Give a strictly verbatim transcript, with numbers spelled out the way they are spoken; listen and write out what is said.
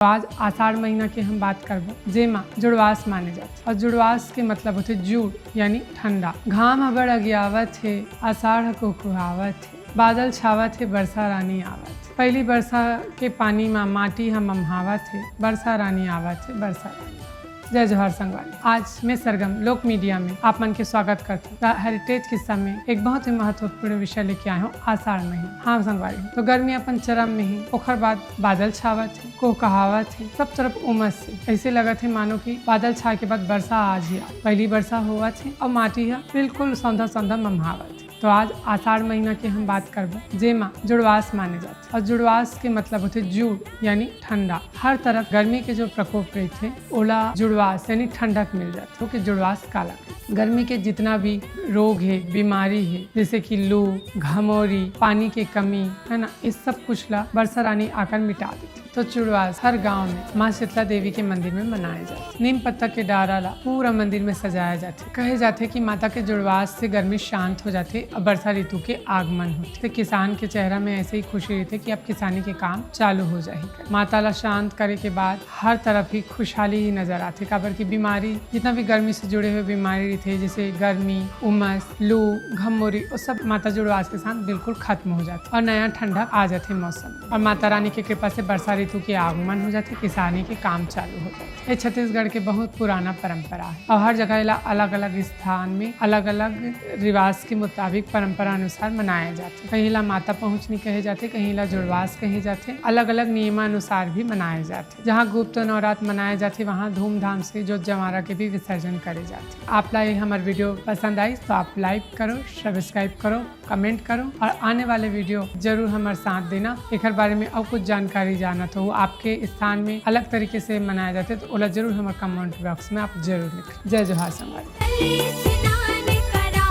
तो आज आषाढ़ महीना के हम बात करबो, जेमा जुड़वास माने जाथे। और जुड़वास के मतलब होथे जुड़, यानी ठंडा। घाम ह बड़ अगियावत हे, आषाढ़ ह कुहकुहावत हे, बादल छावत हे, बरसा रानी आवत हे। पहिली बरसा के पानी म माटी ह ममहावत हे, बरसा रानी आवत हे, बरसा रानी। जय जोहार संगवारी, आज मैं सरगम लोक मीडिया में आप मन के स्वागत करथों। The Heritage किस्सा में एक बहुत ही महत्वपूर्ण विषय लेके आए हों, आषाढ़ महीना। हाँ संगवारी, तो गर्मी अपन चरम में हे, ओखर बाद बादल छावत हे, कुहकुहावत हे, सब तरफ उमस हे। ऐसे लगत हे मानो कि बादल छाए के बाद बरसा आज ही आ। पहिली बरसा होवत हे और माटी ह बिल्कुल सौंधा सौंधा ममहावत हे। तो आज आषाढ़ महीना के हम बात करबो, जेमा जुड़वास माने जाथे। और जुड़वास के मतलब होथे जुड़, यानी ठंडा। हर तरफ गर्मी के जो प्रकोप रहिथे, ओला जुड़वास यानी ठंडक मिल जाथे। ओके जुड़वास काला कहिथे? गर्मी के जितना भी रोग हे, बीमारी हे, जैसे कि लू, घमौरी, पानी के कमी, है ना, इस सब कुछ ला बरसा रानी आकर मिटा देथे। तो जुड़वास हर गांव में माँ शीतला देवी के मंदिर में मनाए जाथे। नीम पत्ता के डारा ला पूरा मंदिर में सजाया जाथे। कहे जाथे कि माता के जुड़वास से गर्मी शांत हो जाथे और बरसा ऋतु के आगमन होथे। तो किसान के चेहरा में ऐसे ही खुशी रहिथे कि अब किसानी के काम चालू हो जाही। माता ला शांत करे के बाद हर तरफ ही खुशहाली ही नजर आथे, काबर कि बीमारी, जितना भी गर्मी से जुड़े हुए बीमारी रहिथे, जैसे गर्मी, उमस, लू, घमौरी, वो सब माता जुड़वास के साथ बिल्कुल खत्म हो जाथे और नया ठंडक आ जाथे मौसम में। और माता रानी के कृपा से बरसा ऋतु के आगमन हो जाथे, किसानी के काम चालू हो जाथे। ये छत्तीसगढ़ के बहुत पुराना परंपरा है और हर जगह एला अलग-अलग स्थान में अलग-अलग रिवाज के मुताबिक परंपरा अनुसार मनाया जाथे। कहीं ला माता पहुँचनी कहे जाथे, कहीं ला जुड़वास कहे जाथे, अलग-अलग नियमानुसार भी मनाए जाथे। जहाँ गुप्त नवरात्र मनाए जाथे, वहाँ धूमधाम से जोत जंवारा के भी विसर्जन करे जाथे। आप ला ये हमर वीडियो पसंद आइस तो आप like करो, subscribe करो, comment करो और आने वाले वीडियो जरूर हमर साथ देना। एकर बारे में अउ कुछ जानकारी जानत हो, आपके स्थान में अलग तरीके से मनाया जाथे, तो ओला जरूर हमर comment box में आप जरूर लिखें। जय जोहार संगवारी।